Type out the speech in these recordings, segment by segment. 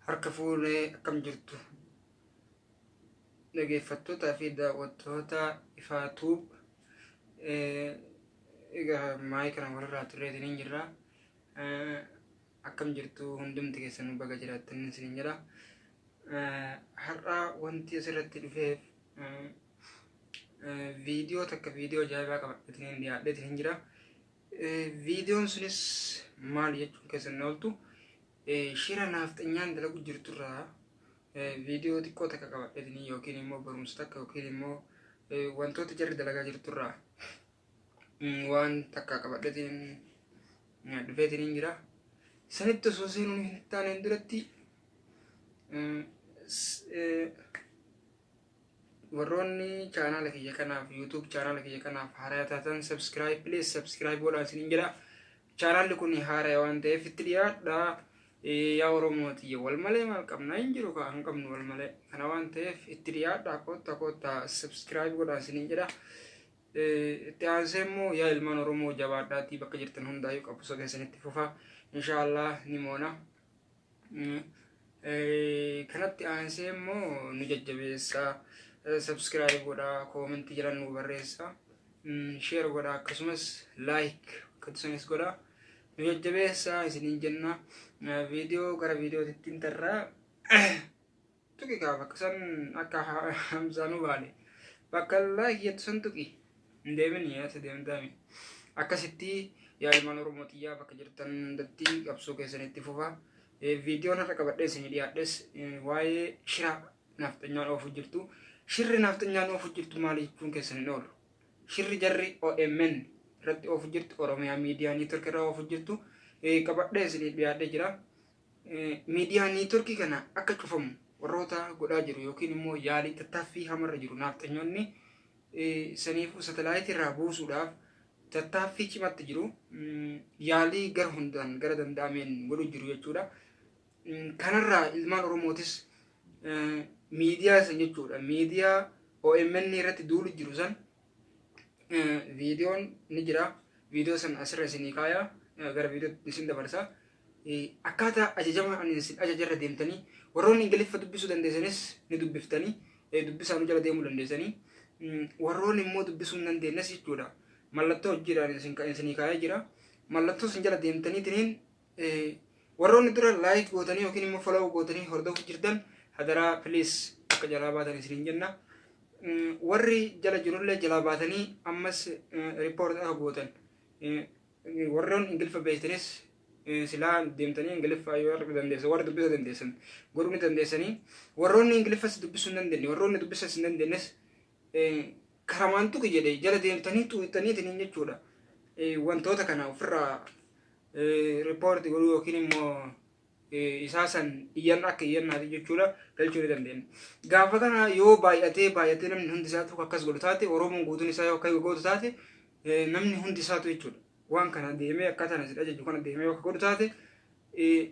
Harka fuunee akkam jirtu dhageeffattootaa fi daawwattoota Ifaa Tuub. Egaa maayii kana walirraa turreetiin hin jirra. Akkam jirtu hundumti keessan, baga jiraattan isiniin jedha. Har'a wanti asirratti dhufeef viidiyoo takka, viidiyoo ajaa'ibaa qabadheetiin dhiyaadheetiin hin jira. Viidiyoon sunis maal jechuun keessan ooltu, shira naafxanyaan dalagu jirturraa viidiyoo xiqqoo takka qabadheetiin yookiin immoo barumsa takka yookiin immoo wantoota jarri dalagaa jirturraa waan takka qabadheetiin dhufeetiin hin jira. Sanitti osoo seenuun hin taaneen duratti, warroonni chaanaala kiyya kanaaf, YouTube chaanaala kiyya kanaaf haaraa taatan, subscribe, please subscribe godhaa isiniin jedha. Chaanaalli kun haaraa waan ta'eef itti dhiyaadha. Yaa Oromoo tiyya, wal malee maal qabna? Hin jiru kaa, hin qabnu wal malee. Kana waan ta'eef itti dhiyaadha, kotta kotta, subscribe godhaa isiniin jedha. Itti aansee immoo, yaa ilmaan Oromoo, jabaadhaatii bakka jirtan hundaayyuu qabsoo keessanitti fufaa. Inshaallah ni moona. Kanatti aansee immoo nu jajjabeessaa, subscribe godhaa, koomentii jala nu barreessaa, share godhaa, akkasumas like akkasumas godhaa, nu jajjabeessaa isiniin jenna. Viidiyoo gara viidiyootitti hin tarraa. Tuqi kaa bakka san, akka Hamzaanuu baale bakka like jettu san tuqi, hin deemin yaasa deemtaami. Akkasitti yaa ilmaan Oromoo xiyyaa, bakka jirtan hundatti qabsoo keessanitti fufaa. Viidiyoon har'a qabadhee isinii dhiyaadhes waa'ee shira naafxanyaan oofu jirtu. Shirri naafxanyaan oofu jirtu maali jechuun keessan hin oolu. Shirri jarri OMN irratti oofu jirtu, Oromiyaa Miidiyaa Niitwork irra oofu jirtu qabadhee isinii dhiyaadhee jira. Miidiyaa niitworkii kana akka cufamu warroota godhaa jiru yookiin immoo yaalii tattaaffii hamarra jiru naafxanyoonni, saniifuu satalaayitii irraa buusuudhaaf tattaaffii cimatti jiru. Yaalii gara hundaan gara danda'ameen godhu jiru jechuudha. Kanarraa ilmaan Oromootis miidiyaa san jechuudha. Miidiyaa OMN irratti duulu jiru san viidiyoon ni jira. Viidiyoo san asirra isinii kaaya, gara viidiyootti isin dabarsa. Akkaataa ajajama ani isin ajajarra deemtanii, warroonni Ingiliffa dubbisuu dandeessanis ni dubbiftanii, dubbisaanuu jala deemuu dandeessanii, warroonni immoo dubbisuu hin dandeenyes jechuudha. Mallattoo hojiidhaan isinii kaa'ee jira. Mallattoo isin jala deemtaniitiin, warroonni dura like gootanii yookiin immoo follow gootanii hordofuu jirtan, hadaraa please akka jalaa baatan isiniin jenna. Warri jala jirullee jalaa baatanii ammas report akka gootan, warroon Ingiliffa beektanis silaa deemtanii Ingiliffa yoo arguu dandeessan, warri dubbisuu dandeessan godhuu ni dandeessanii. Warroonni Ingiliffas dubbisuu hin dandeenye, warroonni dubbisas hin dandeenyes, karamaan tuqi jedhe jala deemtanii tuqxaniitiin jechuudha. Wantoota kana ofirraa report godhuu yookiin immoo isaa san iyyan akka iyyannaati jechuudha galchuu ni dandeenya. Gaafa kana yoo baay'atee baay'atee namni hundi isaatu akkas godhu taate, Oromoon guutuun isaa yoo akka godhu taate, namni hundi isaatu jechuudha. Waan kana deemee akkaataan isin ajaju kana deemee yoo akka godhu taate,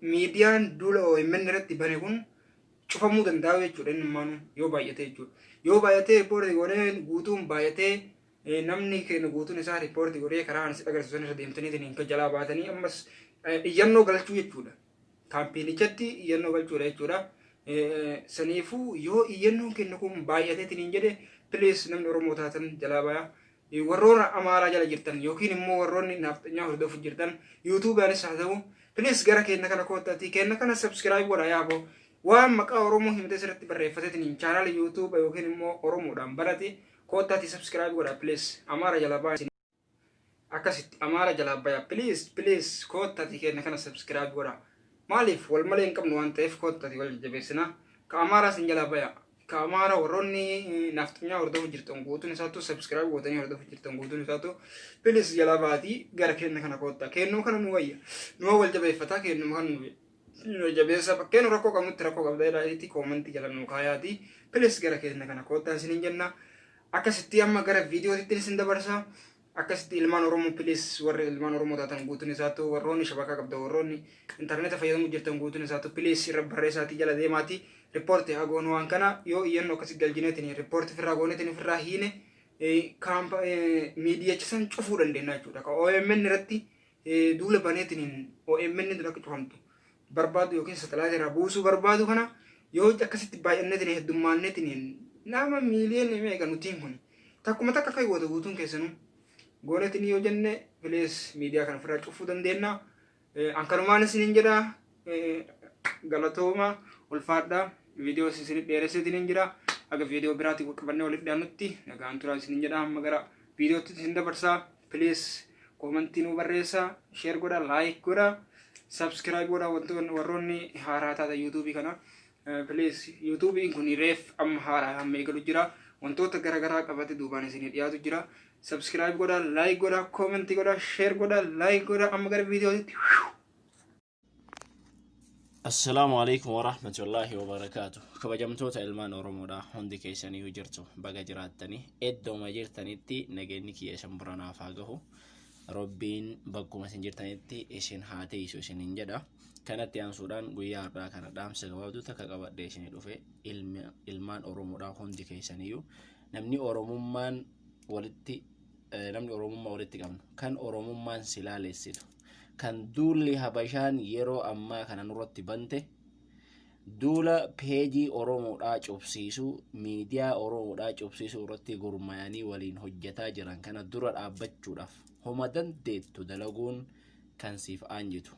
miidiyaan duula OMN irratti bane kun cufamuu danda'a jechuudha innummaanuu yoo baay'atee jechuudha. Yoo baay'atee report godhee, guutuun baay'atee, namni keenya guutuun isaa report godhee, karaa ani agarsiisu irra deemtaniitiin kan jalaa baatanii ammas iyyannoo galchuu jechuudha. Kaampanichatti iyyannoo galchuudha jechuudha. Saniifuu yoo iyyannoon kennu kun baay'ateetiin hin jedhe, please namni Oromoo taatan jalaa bayaa. Warroonni Amaaraa jala jirtan yookiin immoo warroonni naafxanyaa hordofu jirtan, yuutuubaanis haa ta'u, please gara keenya kana koottaatii keenya kana subscribe godha. Yaaboo waan maqaa Oromoo himtee sirriitti barreeffateetiin chaanaala YouTube yookiin immoo Oromoodhaan barate, koottaatii subscribe godha please. Amaara jala baa, akkasitti Amaara jalaa baya. Please, please, koottaatii keenya kana subscribe godha. Maaliif wal malee hin qabnu waan ta'eef, koottaatii wal jajjabeessina. Ka Amaaraas hin jalaa baya. Ka Amaara, warroonni naafxanyaa hordofu jirtan guutuun isaatu, subscribe gootanii hordofu jirtan guutuun isaatu, please jalaa baatii gara keenya kana koottaa. Kennuu kana nu wayya, nu wal jabeeffataa, kennuma kana nu jabeessa. Bakkee nu rakkoo qabnutti rakkoo qabda jedhaati koomantii jala nu kaayaati. Please gara keenya kana koottaa isiniin jenna. Akkasitti amma gara viidiyootitti isin dabarsa. Akkasitti ilmaan Oromoo, please, warri ilmaan Oromoo taatan guutuun isaatu, warroonni shabakaa qabda, warroonni intarneeta fayyadamuu jirtan guutuun isaatu, please irra barreessaatii jala deemaatii report haa goonu. Waan kana yoo iyyannoo akkasi galchineetiin report ofirraa gooneetiin ofirraa hiine, miidiyacha san cufuu dandeenya jechuudha. Ka OMN irratti duula baneetiin OMN dura akka cufamtu Barbaadu yookiin satellite irraa buusuu barbaadu kana yoo akkasitti baay'anneetiin heddummaanneetiin nama miiliyoona meeqa nutiin kun takkuma takka akka goota guutuun keessanuu goonetiin yoo jenne, please, miidiyaa kana ofirraa cufuu dandeenya. Ankanumaan isiniin jedha, galatooma, ulfaadha. Viidiyoo isin dheeresseetiin hin jira. Aga viidiyoo biraatiin qabannee walitti dhiyaannutti nagaan turaa isiniin jedha. Amma gara viidiyootti isin dabarsaa. Please, comment nuu barreessaa, share godha, like godha, subscribe godha. Wantoonni warroonni haaraa taatan YouTubeii kana, please, YouTubeiin kun reef amma haaraa hamma eegalu jira. Wantoota garaagaraa qabate duubaan isinii dhiyaatu jira. Subscribe godha, like godha, comment godha, share godha, like godha. Amma gara viidiyootti. Assalaamu alaikum warahmatullaahi wabarakaatu. Kabajamtoota ilmaan Oromoodha, hundi keessaniyyuu jirtu, baga jiraattanii. Iddooma jirtanitti nageenyi kiyya isin bira naaf haa gahu. Rabbiin bakkuma isin jirtanitti isin haa teessu isiniin jedha. Kanatti aansuudhaan guyyaa har'aa kana dhaamsa gabaabduu takka qabadhee isinii dhufe. Ilmaan Oromoodha hundi keessaniyyuu, namni Oromummaan walitti namni Oromummaa walitti qabnu, kan Oromummaan silaalessitu, kan duulli Habashaan yeroo ammaa kana nurratti bante, duula peejii Oromoodhaa cubsiisuu, miidiyaa Oromoodhaa cubsiisuu irratti gurmaa'anii waliin hojjetaa jiran kana dura dhaabbachuudhaaf homa dandeettu dalaguun kan siif aanjitu.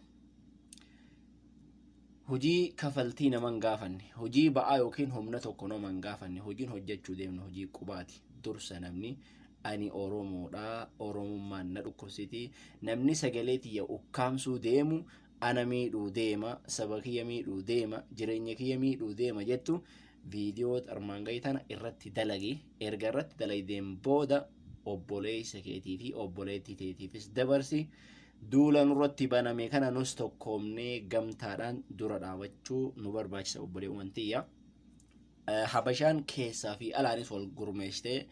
Hojii kafaltii naman gaafanne, hojii ba'aa yookiin humna tokko naman gaafanne, hojiin hojjechuu deemnu hojii qubaati. Dursa namni ani Oromoodha, Oromummaan na dhukkubsiti, namni sagalee tiyya ukkaamsuu deemu ana miidhuu deema, saba kiyya miidhuu deema, jireenya kiyya miidhuu deema jettu, viidiyoo armaan gadii tana irratti dalagi. Erga irratti dalagdeen booda obboleessa keetii fi obboleettii teetiifis dabarsi. Duula nurratti baname kana nus tokkoomnee gamtaadhaan dura dhaabachuu nu barbaachisa, obboleewwan tiyya. Habashaan keessaa fi alaanis wal gurmeessitee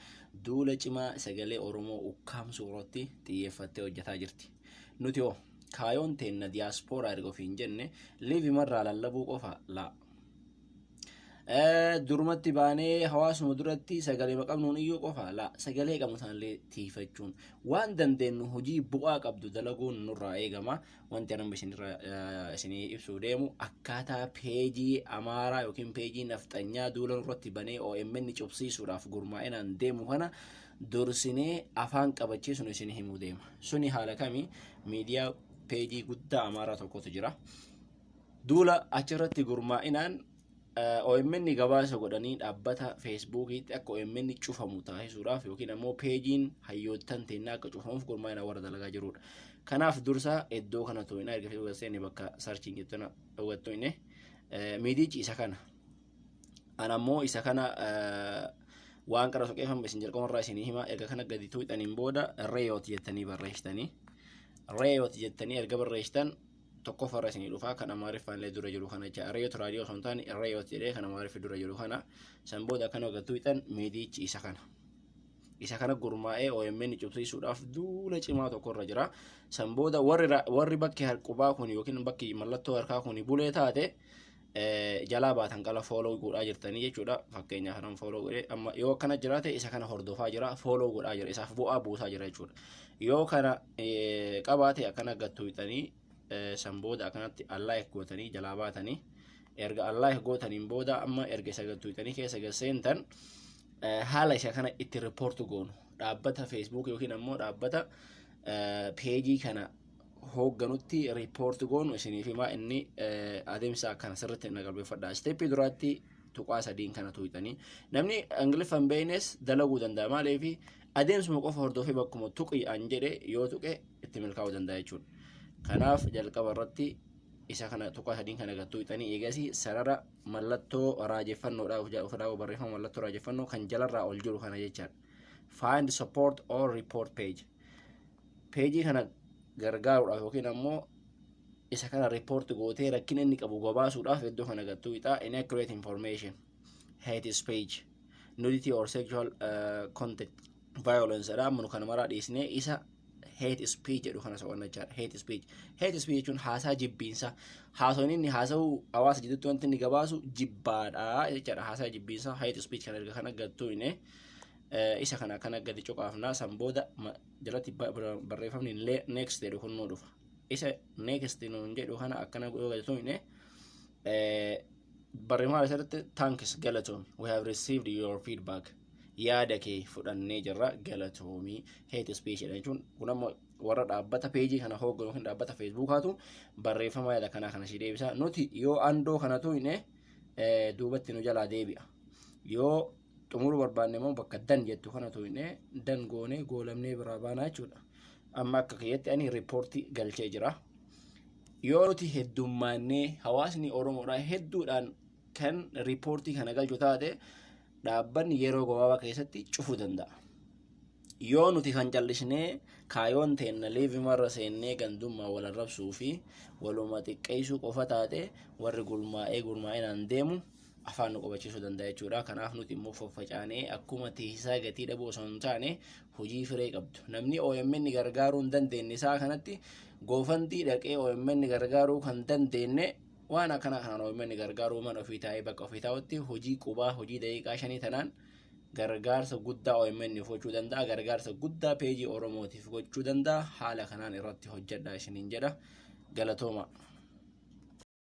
duula cimaa sagalee Oromoo ukkaamsuu irratti xiyyeeffattee hojjetaa jirti. Nuti hoo kaayoon teenna diyaaspooraa erga ofiin jenne liivimarraa lallabuu qofa laa. Durumatti baanee hawaasuma duratti sagalee qabnuun iyyuu qofa laa. Sagalee qabnu sanallee tiifachuun waan dandeenyu hojii bu'aa qabdu dalaguun nurraa eegama. Wanti anuma isinii ibsuu deemu akkaataa peejii Amaaraa yookiin peejii nafxanyaa duula nurratti banee OMN cubsiisuudhaaf gurmaa'inaan deemu kana dursinee afaan qabachiisuun isin himuu deema. Suni haala kamii? Miidiyaa peejii guddaa Amaaraa tokkotu jira. Duula achirratti gurmaa'inaan OMN gabaasa godhanii dhaabbata Facebookiitti akka OMN cufamu taasisuudhaaf yookiin ammoo peejiin hayyoottan teennaa akka cufamuuf gurmaa'inaan warra dalagaa jirudha. Kanaaf dursa iddoo kana tuqinaa. Erga Facebook seenne bakka searching jettu hubattu miidichi isa kana. Ana ammoo isa kana waan qara soqeeffamu isin jalqabarraa isinii hima. Erga kana gadi tuqxaniin booda Reeyot jettanii barreessitanii, Reeyot jettanii erga barreessitan tokkoffarra isinii dhufaa, kan Amaariffaan illee dura jiru kana jecha. Reeyot raadiyoo osoo hin taane Reeyot jedhee kan Amaariffi dura jiru kana. San booda akkana gadi tuqxan, miidichi isa kana. Isa kana gurmaa'ee OMN cubsiisuudhaaf duula cimaa tokkorra jira. San booda warri bakki harqubaa kun yookiin bakki mallattoo harkaa kun bulee taate jalaa baatan qala follow godhaa jirtanii jechuudha. Fakkeenyaaf kanan follow godhee amma yoo akkana jiraate isa kana hordofaa jira, follow godhaa jira, isaaf bu'aa buusaa jira jechuudha. Yoo kana qabaate akkana gattuuxanii, san booda akkanatti unlike gootanii jalaa baatanii. Erga unlike gootaniin booda amma erga isa gattuuxanii keessa gaseentan, haala isa kana itti report goonu dhaabbata Facebook yookiin ammoo dhaabbata peejii kana hoogganutti report goonu isiniif himaa. Inni adeemsa akkana sirriitti na qalbeeffadha. Stepii duraatti tuqaa sadiin kana tuqxanii, namni Ingiliffa hin beeknes dalaguu danda'a. Maaliif? Adeemsuma qofa hordofee bakkuma tuqi an jedhe yoo tuqe itti milkaa'uu danda'a jechuudha. Kanaaf jalqaba irratti isa kana tuqaa sadiin kana gad tuqxanii, eegasii sarara mallattoo raajeffannoodha ofirraa barreeffama mallattoo raajeffannoo kan jalarraa ol jiru kana jechaadha. Find support or report page. Peejii kana gargaaruudhaaf yookiin ammoo isa kana report gootee rakkina inni qabu gabaasuudhaaf iddoo kana gad tuqxaa. Inaccurate information, hate speech, nudity or sexual content, violence dha. Amma nu kana maraa dhiisnee isa hate speech jedhu kana so'anna jechaadha. Hate speech. Hate speech jechuun haasaa jibbiinsaa. Haasoon inni haasa'u hawaasa jidduutti wanti inni gabaasu jibbaadha jechaadha. Haasaa jibbiinsaa, hate speech kana erga kana gattuu inni isa kana akkana gadi cuqaafnaa. San booda jalatti barreeffamni next jedhu kun nuu dhufa. Isa "next" nuun jedhu kana akkana yoo gadi tuqne, barreeffama asirratti "Thanks, galatoomi, we have received your feedback", yaada kee fudhannee jirra, galatoomii. Hate speech jechuun kun ammoo warra dhaabbata peejii kana hoogganu yookiin dhaabbata Feesbuukaatu barreeffama yaada kanaa kana si deebisa. Nuti yoo undo kana tuqne, duubatti nu jalaa deebi'a. Yoo xumuruu barbaanne immoo bakka "done" jettu kana tuqne, done goonee goolamnee biraa baanaa jechuudha. Amma akka kiyyatti ani riippoortii galchee jira. Yoo nuti heddummaannee hawaasni Oromoodhaa hedduudhaan kan riippoortii kana galchu taate, dhaabbanni yeroo gabaabaa keessatti cufuu danda'a. Yoo nuti kan callisnee kaayoon teenna liivimarra seennee gandummaa wal arrabsuu fi waluma xiqqeessuu qofa taate, warri gurmaa'ee gurmaa'inaan deemu afaan nu qabachiisuu danda'a jechuudha. Kanaaf nuti immoo faffacaanee akkuma tiisaa gatii dhabuu osoo hin taane hojii firee qabdu. Namni OMN gargaaruu hin dandeenye isaa kanatti GoFundMe dhaqee OMN gargaaruu kan dandeenye, waan akkana kanaan OMN gargaaruu mana ofii taa'ee bakka ofii taa'utti hojii qubaa hojii daqiiqaa 5 tanaan gargaarsa guddaa OMN gochuu danda'a. Gargaarsa guddaa peejii Oromootiif gochuu danda'a. Haala kanaan irratti hojjedha isiniin jedha. Galatooma.